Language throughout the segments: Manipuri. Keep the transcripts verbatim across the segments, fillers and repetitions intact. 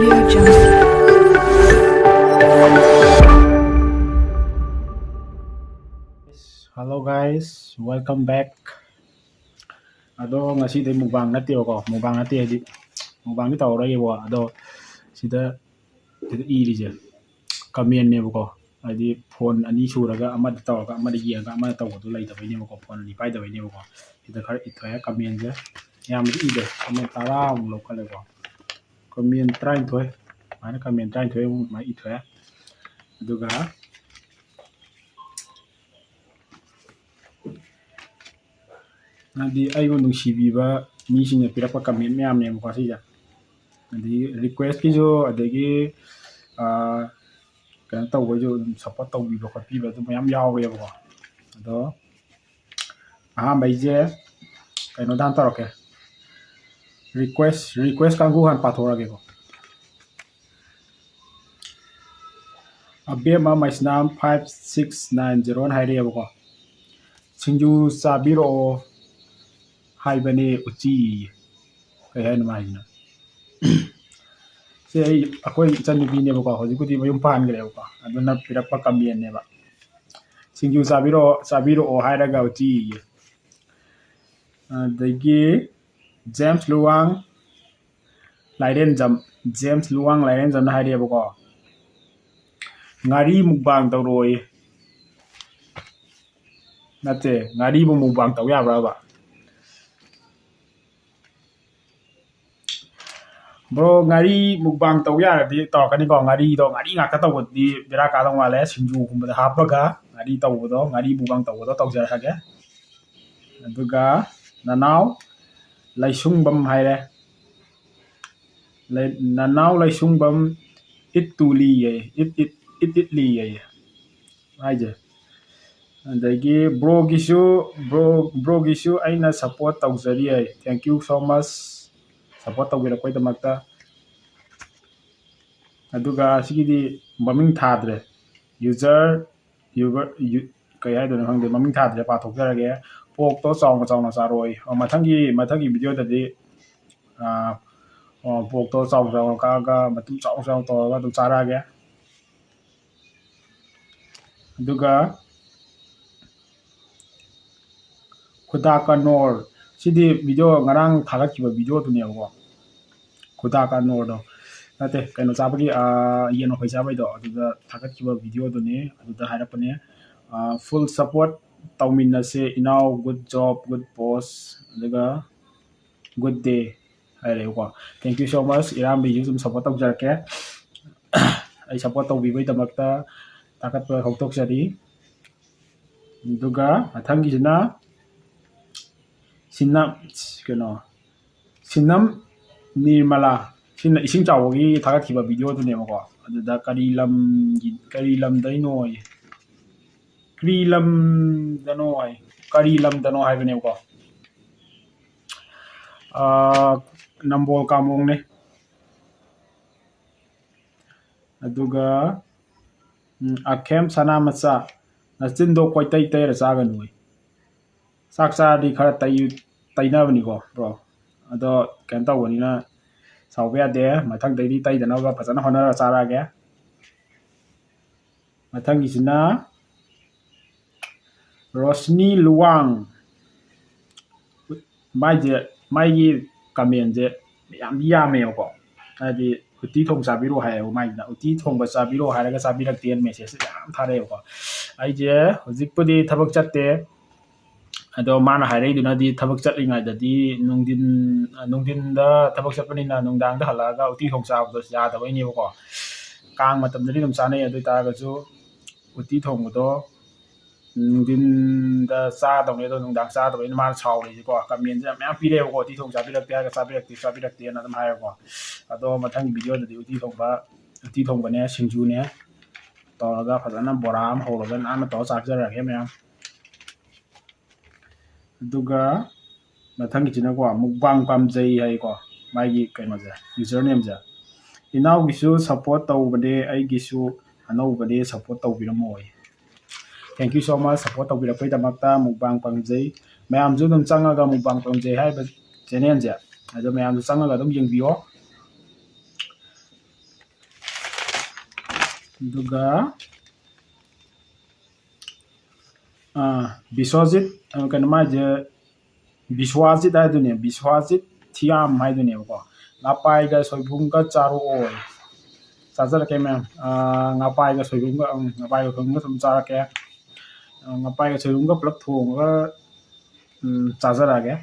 Audio Jungle. Hello guys, welcome back. ꯑꯗꯣ ꯉꯁꯤꯗꯤ mukbang ꯅꯠꯇꯦꯕꯀꯣ, mukbang ꯅꯠꯇꯦ, ꯍꯥꯏꯗꯤ mukbangꯗꯤ ꯇꯧꯔꯔꯣꯏꯒꯦꯕꯀꯣ꯫ ꯑꯗꯣ ꯁꯤꯗ ꯁꯤꯗ ꯏꯔꯤꯁꯦ commentꯅꯦꯕꯀꯣ꯫ ꯍꯥꯏꯗꯤ phone ꯑꯅꯤ ꯁꯨꯔꯒ ꯑꯃꯗ ꯇꯧꯔꯒ ꯑꯃꯗ ꯌꯦꯡꯉꯒ ꯑꯃꯗ ꯇꯧꯕꯗꯣ ꯂꯩꯇꯕꯩꯅꯦꯕꯀꯣ, phone ꯑꯅꯤ ꯄꯥꯏꯗꯕꯩꯅꯦꯕꯀꯣ꯫ ꯁꯤꯗ ꯈꯔ ꯏꯊꯣꯛꯑꯦ commentꯁꯦ, ꯌꯥꯝꯕꯗꯤ ꯏꯗꯦ, comment ꯇꯔꯥꯃꯨꯛ ꯂꯧꯈꯠꯂꯦꯀꯣ꯫ Comment ꯇꯔꯥꯅꯤꯊꯣꯏ, ꯁꯨꯃꯥꯏꯅ comment ꯇꯔꯥꯅꯤꯊꯣꯏꯃꯨꯛ ꯑꯗꯨꯃꯥꯏꯅ ꯏꯊꯣꯛꯑꯦ꯫ ꯑꯗꯨꯒ ꯍꯥꯏꯗꯤ ꯑꯩꯕꯨ ꯅꯨꯡꯁꯤꯕꯤꯕ ꯃꯤꯁꯤꯡꯅ ꯄꯤꯔꯛꯄ comment ꯃꯌꯥꯝꯅꯦꯕꯀꯣ ꯁꯤꯁꯦ꯫ ꯑꯗꯒꯤ requestꯀꯤꯁꯨ, ꯑꯗꯒꯤ, ꯑꯥ, ꯀꯩꯅꯣ ꯇꯧꯕꯩꯁꯨ ꯑꯗꯨꯝ support ꯇꯧꯕꯤꯕ ꯈꯣꯠꯄꯤꯕ ꯑꯗꯨ ꯃꯌꯥꯝ ꯌꯥꯎꯔꯦꯕꯀꯣ꯫ ꯑꯗꯣ ꯑꯍꯥꯟꯕꯩꯁꯦ ꯀꯩꯅꯣꯗ ꯍꯥꯟꯅ ꯇꯧꯔꯛꯀꯦ, request, request ꯀꯥꯡꯕꯨ ꯍꯥꯟꯅ ꯄꯥꯊꯣꯔꯛꯑꯒꯦꯀꯣ꯫ ꯑꯕꯦꯝꯃ ꯃꯩꯁꯅꯥꯝ five six nine zero ꯅ ꯍꯥꯏꯔꯛꯑꯦꯕꯀꯣ, "ꯁꯤꯡꯖꯨ ꯆꯥꯕꯤꯔꯛꯑꯣ ꯍꯥꯏꯕꯅꯦ ꯎꯆꯤ"꯫ ꯀꯩ ꯍꯥꯏꯅꯣ ꯃꯥ ꯍꯥꯏꯁꯤꯅ? ꯁꯦ ꯑꯩ, ꯑꯩꯈꯣꯏ ꯏꯆꯟꯅꯨꯄꯤꯅꯦꯕꯀꯣ, ꯍꯧꯖꯤꯛꯄꯨꯗꯤ ꯃꯌꯨꯝ ꯄꯥꯟꯈ꯭ꯔꯦꯕꯀꯣ, ꯑꯗꯨꯅ ꯄꯤꯔꯛꯄ commentꯅꯦꯕ꯫ "ꯁꯤꯡꯖꯨ ꯆꯥꯕꯤꯔꯛꯑꯣ, ꯆꯥꯕꯤꯔꯛꯑꯣ ꯍꯥꯏꯔꯒ ꯎꯆꯤꯌꯦ"꯫ ꯑꯗꯒꯤ ꯖꯦꯝꯁ ꯂꯨꯋꯥꯡ ꯂꯥꯏꯔꯦꯟꯖꯝ, ꯖꯦꯝꯁ ꯂꯨꯋꯥꯡ ꯂꯥꯏꯔꯦꯟꯖꯝꯅ ꯍꯥꯏꯔꯛꯑꯦꯕꯀꯣ, "ꯉꯥꯔꯤ mukbang ꯇꯧꯔꯣꯏ"꯫ ꯅꯠꯇꯦ, ꯉꯥꯔꯤꯕꯨ mukbang ꯇꯧ ꯌꯥꯕ꯭ꯔꯕ? Bro, ꯉꯥꯔꯤ mukbang ꯇꯧ ꯌꯥꯔꯗꯤ ꯇꯧꯔꯛꯀꯅꯤꯀꯣ꯫ ꯉꯥꯔꯤꯗꯣ, ꯉꯥꯔꯤ ꯉꯥꯛꯇ ꯇꯧꯕꯗꯤ ꯕꯦꯔꯥ ꯀꯥꯗꯧ ꯃꯥꯜꯂꯦ꯫ ꯁꯤꯡꯖꯨꯒꯨꯝꯕꯗ ꯍꯥꯞꯄꯒ ꯉꯥꯔꯤ ꯇꯧꯕꯗꯣ, ꯉꯥꯔꯤ mukbang ꯇꯧꯕꯗꯣ ꯇꯧꯖꯔꯛꯑꯒꯦ꯫ ꯑꯗꯨꯒ ꯅꯅꯥꯎ ꯂꯩꯁꯨꯡꯕꯝ ꯍꯥꯏꯔꯦ꯫ ꯂꯩ-, ꯅꯅꯥꯎ ꯂꯩꯁꯨꯡꯕꯝ ꯏꯠ ꯇꯨꯂꯤꯌꯦ, ꯏꯠ, ꯏꯠ, ꯏꯠ, ꯏꯠꯂꯤꯌꯦ꯫ ꯍꯥꯏꯁꯦ꯫ ꯑꯗꯒꯤ broꯒꯤꯁꯨ, bro, broꯒꯤꯁꯨ ꯑꯩꯅ support ꯇꯧꯖꯔꯤ꯫ Thank you so much, support ꯇꯧꯕꯤꯔꯛꯄꯩꯗꯃꯛꯇ꯫ ꯑꯗꯨꯒ ꯁꯤꯒꯤꯗꯤ ꯃꯃꯤꯡ ꯊꯥꯗ꯭ꯔꯦ, user, user, u-, ꯀꯩ ꯍꯥꯏꯗꯣꯏꯅꯣ ꯈꯪꯗꯦ, ꯃꯃꯤꯡ ꯊꯥꯗ꯭ꯔꯦ, ꯄꯥꯊꯣꯛꯆꯔꯒꯦ꯫ Porkꯇꯣ ꯆꯥꯎꯅ ꯆꯥꯎꯅ ꯆꯥꯔꯣꯏ꯫ ꯑꯣ, ꯃꯊꯪꯒꯤ, ꯃꯊꯪꯒꯤ videoꯗꯗꯤ, ꯑꯥ, ꯑꯣ, porkꯇꯣ ꯆꯥꯎ ꯆꯥꯎꯅ ꯀꯛꯑꯒ ꯃꯇꯨꯝ ꯆꯥꯎ ꯆꯥꯎ ꯇꯧꯔꯒ ꯑꯗꯨꯝ ꯆꯥꯔꯛꯑꯒꯦ꯫ ꯑꯗꯨꯒ ꯈꯨꯗꯥ ꯀꯅꯣꯔ, ꯁꯤꯗꯤ video ꯉꯔꯥꯡ ꯊꯥꯒꯠꯈꯤꯕ videoꯗꯨꯅꯦꯕꯀꯣ꯫ ꯈꯨꯗꯥ ꯀꯅꯣꯔꯗꯣ ꯅꯠꯇꯦ, ꯀꯩꯅꯣ ꯆꯥꯕꯒꯤ, ꯑꯥ, ꯌꯦꯟ ꯃꯐꯩ ꯆꯥꯕꯩꯗꯣ, ꯑꯗꯨꯗ ꯊꯥꯒꯠꯈꯤꯕ videoꯗꯨꯅꯦ꯫ ꯑꯗꯨꯗ ꯍꯥꯏꯔꯛꯄꯅꯦ, ꯑꯥ, "Full support ꯇꯧꯃꯤꯟꯅꯁꯦ ꯏꯅꯥꯎ, good job, good post, ꯑꯗꯨꯒ good day" ꯍꯥꯏꯔꯦꯕꯀꯣ꯫ Thank you so much, ꯏꯔꯥꯝꯕꯤꯁꯨ ꯑꯗꯨꯝ support ꯇꯧꯖꯔꯛꯀꯦ꯫ ꯑꯩ support ꯇꯧꯕꯤꯕꯩꯗꯃꯛꯇ ꯊꯥꯒꯠꯄ ꯐꯣꯡꯗꯣꯛꯆꯔꯤ꯫ ꯑꯗꯨꯒ ꯃꯊꯪꯒꯤꯁꯤꯅ ꯁꯤꯅꯝ, ꯀꯩꯅꯣ, ꯁꯤꯅꯝ ꯅꯤꯔꯃꯂꯥ, ꯁꯤꯅ ꯏꯁꯤꯡ ꯆꯥꯎꯕꯒꯤ ꯊꯥꯒꯠꯈꯤꯕ videoꯗꯨꯅꯦꯕꯀꯣ꯫ ꯑꯗꯨꯗ ꯀꯔꯤ ꯂꯝꯒꯤ, ꯀꯔꯤ ꯂꯝꯗꯩꯅꯣ ꯍꯥꯏꯌꯦ꯫ ꯀꯔꯤ ꯂꯝꯗꯅꯣ ꯍꯥꯏ, ꯀꯔꯤ ꯂꯝꯗꯅꯣ ꯍꯥꯏꯕꯅꯦꯕꯀꯣ꯫ ꯑꯥ, ꯅꯝꯕꯣꯜ ꯀꯥꯃꯣꯡꯅꯦ꯫ ꯑꯗꯨꯒ, ꯎꯝ, ꯑꯈꯦꯝ ꯁꯅꯥꯃꯆꯥ, "ꯅꯆꯤꯟꯗꯣ ꯀꯣꯏꯇꯩ ꯇꯩꯔ ꯆꯥꯒꯅꯨ" ꯍꯥꯏ꯫ ꯆꯥꯛ ꯆꯥꯔꯗꯤ ꯈꯔ ꯇꯩ-, ꯇꯩꯅꯕꯅꯤꯀꯣ, bro꯫ ꯑꯗꯣ ꯀꯩꯅꯣ ꯇꯧꯕꯅꯤꯅ ꯁꯥꯎꯕ ꯌꯥꯗꯦ꯫ ꯃꯊꯪꯗꯩꯗꯤ ꯇꯩꯗꯅꯕ ꯐꯖꯅ ꯍꯣꯠꯅꯔ ꯆꯥꯔꯛꯑꯒꯦ꯫ ꯃꯊꯪꯒꯤꯁꯤꯅ ꯔꯣꯁꯅꯤ ꯂꯨꯋꯥꯡ꯫ ꯃꯥꯏꯁꯦ, ꯃꯥꯒꯤ commentꯁꯦ ꯌꯥꯝꯗꯤ ꯌꯥꯝꯃꯦꯕꯀꯣ꯫ ꯍꯥꯏꯗꯤ, "ꯎꯇꯤ ꯊꯣꯡ ꯆꯥꯕꯤꯔꯣ" ꯍꯥꯏꯌꯦꯕ ꯃꯥꯏꯁꯤꯅ꯫ "ꯎꯇꯤ ꯊꯣꯡꯕ ꯆꯥꯕꯤꯔꯣ" ꯍꯥꯏꯔꯒ ꯆꯥꯕꯤꯔꯛꯇꯦꯅ message ꯌꯥꯝ ꯊꯥꯔꯛꯑꯦꯕꯀꯣ꯫ ꯑꯩꯁꯦ ꯍꯧꯖꯤꯛꯄꯨꯗꯤ ꯊꯕꯛ ꯆꯠꯇꯦ, ꯑꯗꯣ ꯃꯥꯅ ꯍꯥꯏꯔꯛꯏꯗꯨꯅꯗꯤ ꯊꯕꯛ ꯆꯠꯂꯤꯉꯩꯗꯗꯤ ꯅꯨꯡꯊꯤꯟ, ꯅꯨꯡꯊꯤꯟꯗ ꯊꯕꯛ ꯆꯠꯄꯅꯤꯅ ꯅꯨꯡꯗꯥꯡꯗ ꯍꯜꯂꯛꯑꯒ ꯎꯇꯤ ꯊꯣꯡ ꯆꯥꯕꯗꯣ ꯌꯥꯗꯕꯩꯅꯦꯕꯀꯣ꯫ ꯀꯥꯡ ꯃꯇꯝꯗꯗꯤ ꯑꯗꯨꯝ ꯆꯥꯅꯩ꯫ ꯑꯗꯨ ꯑꯣꯏꯇꯥꯔꯒꯁꯨ ꯎꯇꯤ ꯊꯣꯡꯕꯗꯣ ꯅꯨꯡꯊꯤꯟꯗ ꯆꯥꯗꯕꯅꯤ, ꯑꯗꯣ ꯅꯨꯡꯗꯥꯡ ꯆꯥꯗꯕꯅꯤꯅ ꯃꯥꯅ ꯁꯥꯎꯔꯤꯁꯦꯀꯣ꯫ Commentꯁꯦ ꯃꯌꯥꯝ ꯄꯤꯔꯛꯑꯦꯕꯀꯣ, "ꯎꯇꯤ ꯊꯣꯡ ꯆꯥꯕꯤꯔꯛꯇꯦ" ꯍꯥꯏꯔꯒ "ꯆꯥꯕꯤꯔꯛꯇꯦ, ꯆꯥꯕꯤꯔꯛꯇꯦꯅ" ꯑꯗꯨꯝ ꯍꯥꯏꯌꯦꯕꯀꯣ꯫ ꯑꯗꯣ ꯃꯊꯪꯒꯤ videoꯗꯗꯤ ꯎꯇꯤ ꯊꯣꯡꯕ, ꯎꯇꯤ ꯊꯣꯡꯕꯅꯦ, ꯁꯤꯡꯖꯨꯅꯦ ꯇꯧꯔꯒ ꯐꯖꯅ ꯕꯣꯔꯥ ꯑꯃ ꯍꯧꯔꯒ ꯅꯥꯟꯅ ꯇꯧꯔ ꯆꯥꯖꯔꯛꯑꯒꯦ ꯃꯌꯥꯝ꯫ ꯑꯗꯨꯒ ꯃꯊꯪꯒꯤꯁꯤꯅꯀꯣ, "ꯃꯨꯛꯕꯥꯡ ꯄꯥꯝꯖꯩ" ꯍꯥꯏꯀꯣ, ꯃꯥꯒꯤ ꯀꯩꯅꯣꯁꯦ, usernameꯁꯦ꯫ "ꯏꯅꯥꯎꯒꯤꯁꯨ support ꯇꯧꯕꯅꯦ, ꯑꯩꯒꯤꯁꯨ ꯑꯅꯧꯕꯅꯦ, support ꯇꯧꯕꯤꯔꯝꯃꯣ" ꯍꯥꯏ꯫ Thank you so much, support ꯇꯧꯕꯤꯔꯛꯄꯩꯗꯃꯛꯇ꯫ "ꯃꯨꯛꯕꯥꯡ ꯄꯥꯝꯖꯩ", ꯃꯌꯥꯝꯁꯨ ꯑꯗꯨꯝ ꯆꯪꯉꯒ "ꯃꯨꯛꯕꯥꯡ ꯄꯥꯝꯖꯩ" ꯍꯥꯏꯔꯤꯕ channelꯁꯦ, ꯑꯗꯣ ꯃꯌꯥꯝꯁꯨ ꯆꯪꯉꯒ ꯑꯗꯨꯝ ꯌꯦꯡꯕꯤꯌꯣ꯫ ꯑꯗꯨꯒ ꯕꯤꯁ꯭ꯋꯖꯤꯠ, ꯀꯩꯅꯣ, ꯃꯥꯏꯁꯦ ꯕꯤꯁ꯭ꯋꯥꯖꯤꯠ ꯍꯥꯏꯗꯨꯅꯦ, ꯕꯤꯁ꯭ꯋꯥꯖꯤꯠ ꯊꯤꯌꯥꯝ ꯍꯥꯏꯗꯨꯅꯦꯕꯀꯣ꯫ "ꯉꯥꯄꯥꯏꯒ ꯁꯣꯏꯕꯨꯝꯒ ꯆꯥꯔꯛꯑꯣ"꯫ ꯆꯥꯖꯔꯛꯀꯦ ꯃꯌꯥꯝ꯫ ꯉꯥꯄꯥꯏꯒ ꯁꯣꯏꯕꯨꯝꯒ, ꯎꯝ, ꯉꯥꯄꯥꯏꯒ ꯁꯣꯏꯕꯨꯝꯒ ꯁꯨꯝ ꯆꯥꯔꯛꯀꯦ꯫ ꯉꯥꯄꯥꯏꯒ ꯁꯣꯏꯕꯨꯝꯒ ꯄꯨꯂꯞ ꯊꯣꯡꯉꯒ, ꯎꯝ, ꯆꯥꯖꯔꯛꯑꯒꯦ꯫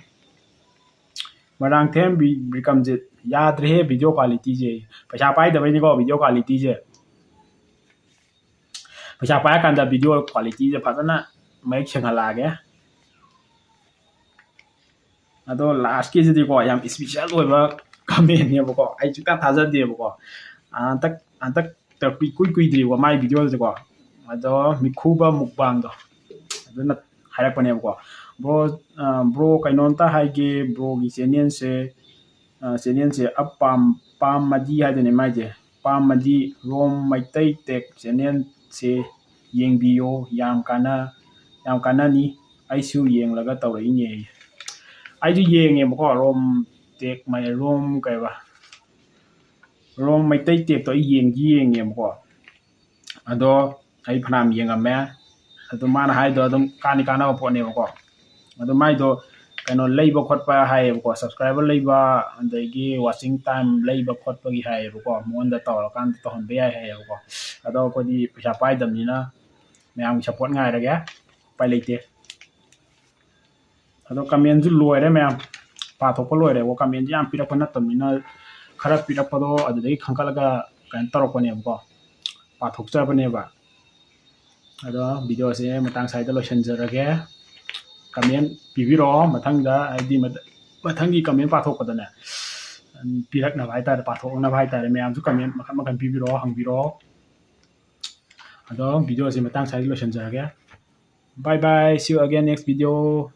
ꯃꯣꯏꯔꯥꯡꯊꯦꯝ ꯕꯤ-, ꯕꯤꯀ꯭ꯔꯝꯖꯤꯠ, "ꯌꯥꯗ꯭ꯔꯦꯍꯦ video qualityꯁꯦ"꯫ ꯄꯩꯁꯥ ꯄꯥꯏꯗꯕꯩꯅꯤꯀꯣ video qualityꯁꯦ꯫ ꯄꯩꯁꯥ ꯄꯥꯏꯔꯀꯥꯟꯗ video qualityꯁꯦ ꯐꯖꯅ ꯃꯌꯦꯛ ꯁꯦꯡꯍꯜꯂꯛꯑꯒꯦ꯫ ꯑꯗꯣ lastꯀꯤꯁꯤꯗꯤꯀꯣ, ꯌꯥꯝ special ꯑꯣꯏꯕ commentꯅꯦꯕꯀꯣ, ꯑꯩ ꯁꯨꯡꯊꯥ ꯊꯥꯖꯗꯦꯕꯀꯣ꯫ ꯍꯟꯗꯛ, ꯍꯟꯗꯛꯇ ꯀꯨꯏ-, ꯀꯨꯏ ꯀꯨꯏꯗ꯭ꯔꯤꯕꯀꯣ ꯃꯥꯏ videoꯁꯦꯀꯣ꯫ ꯑꯗꯣ ꯃꯤꯈꯨꯕ ꯃꯨꯛꯕꯥꯡꯗꯣ ꯑꯗꯨꯅ ꯍꯥꯏꯔꯛꯄꯅꯦꯕꯀꯣ꯫ "Bro, bro, ꯀꯩꯅꯣꯝꯇ ꯍꯥꯏꯒꯦ, broꯒꯤ channelꯁꯦ, channelꯁꯦ ꯑꯞ ꯄꯥꯝ, ꯄꯥꯝꯃꯗꯤ" ꯍꯥꯏꯗꯨꯅꯦ ꯃꯥꯏꯁꯦ, "ꯄꯥꯝꯃꯗꯤ ꯔꯣꯝ ꯃꯩꯇꯩ tech channelꯁꯦ ꯌꯦꯡꯕꯤꯌꯣ, ꯌꯥꯝ ꯀꯥꯟꯅ-, ꯌꯥꯝ ꯀꯥꯟꯅꯅꯤ, ꯑꯩꯁꯨ ꯌꯦꯡꯂꯒ ꯇꯧꯔꯛꯏꯅꯦ"꯫ ꯑꯩꯁꯨ ꯌꯦꯡꯉꯦꯕꯀꯣ, ꯔꯣꯝ tech ꯃꯩ-, ꯔꯣꯝ ꯀꯩꯕ, ꯔꯣꯝ ꯃꯩꯇꯩ techꯇꯣ ꯑꯩ ꯌꯦꯡꯗꯤ ꯌꯦꯡꯉꯦꯕꯀꯣ꯫ ꯑꯗꯣ ꯑꯩ ꯐꯅꯌꯥꯝ ꯌꯦꯡꯉꯝꯃꯦ꯫ ꯑꯗꯣ ꯃꯥꯅ ꯍꯥꯏꯗꯣ ꯑꯗꯨꯝ ꯀꯥꯟꯗꯤ ꯀꯥꯟꯅꯕ ꯄꯣꯠꯅꯦꯕꯀꯣ꯫ ꯑꯗꯣ ꯃꯥꯏꯗꯣ ꯀꯩꯅꯣ ꯂꯩꯕ ꯈꯣꯠꯄ ꯍꯥꯏꯌꯦꯕꯀꯣ, subscriber ꯂꯩꯕ, ꯑꯗꯒꯤ watching time ꯂꯩꯕ ꯈꯣꯠꯄꯒꯤ ꯍꯥꯏꯌꯦꯕꯀꯣ, ꯃꯉꯣꯟꯗ ꯇꯧꯔꯀꯥꯟꯗ ꯇꯧꯍꯟꯕ ꯌꯥꯏ ꯍꯥꯏꯌꯦꯕꯀꯣ꯫ ꯑꯗꯣ ꯑꯩꯈꯣꯏꯗꯤ ꯄꯩꯁꯥ ꯄꯥꯏꯗꯕꯅꯤꯅ ꯃꯌꯥꯝꯒꯤ support ꯉꯥꯏꯔꯒꯦ, ꯎꯄꯥꯏ ꯂꯩꯇꯦ꯫ ꯑꯗꯣ commentꯁꯨ ꯂꯣꯏꯔꯦ ꯃꯌꯥꯝ, ꯄꯥꯊꯣꯛꯄ ꯂꯣꯏꯔꯦꯕꯀꯣ꯫ Commentꯁꯨ ꯌꯥꯝ ꯄꯤꯔꯛꯄ ꯅꯠꯇꯕꯅꯤꯅ, ꯈꯔ ꯄꯤꯔꯛꯄꯗꯣ ꯑꯗꯨꯗꯒꯤ ꯈꯟꯒꯠꯂꯒ ꯀꯩꯅꯣ ꯇꯧꯔꯛꯄꯅꯦꯕꯀꯣ, ꯄꯥꯊꯣꯛꯆꯕꯅꯦꯕ꯫ ꯑꯗꯣ videoꯁꯦ ꯃꯇꯥꯡ ꯁ꯭ꯋꯥꯏꯗ ꯂꯣꯏꯁꯤꯟꯖꯔꯒꯦ꯫ Comment ꯄꯤꯕꯤꯔꯛꯑꯣ ꯃꯊꯪꯗ, ꯍꯥꯏꯗꯤ ꯃꯊ-, ꯃꯊꯪꯒꯤ comment ꯄꯥꯊꯣꯛꯄꯗꯅꯦ, ꯎꯝ, ꯄꯤꯔꯛꯅꯕ ꯍꯥꯏꯇꯥꯔꯦ, ꯄꯥꯊꯣꯛꯅꯕ ꯍꯥꯏꯇꯥꯔꯦ꯫ ꯃꯌꯥꯝꯁꯨ comment ꯃꯈꯜ ꯃꯈꯜ ꯄꯤꯕꯤꯔꯛꯑꯣ, ꯍꯪꯕꯤꯔꯛꯑꯣ꯫ ꯑꯗꯣ videoꯁꯦ ꯃꯇꯥꯡ ꯁ꯭ꯋꯥꯏꯗ ꯂꯣꯏꯁꯤꯟꯖꯔꯒꯦ꯫ Bye bye, see you again next video.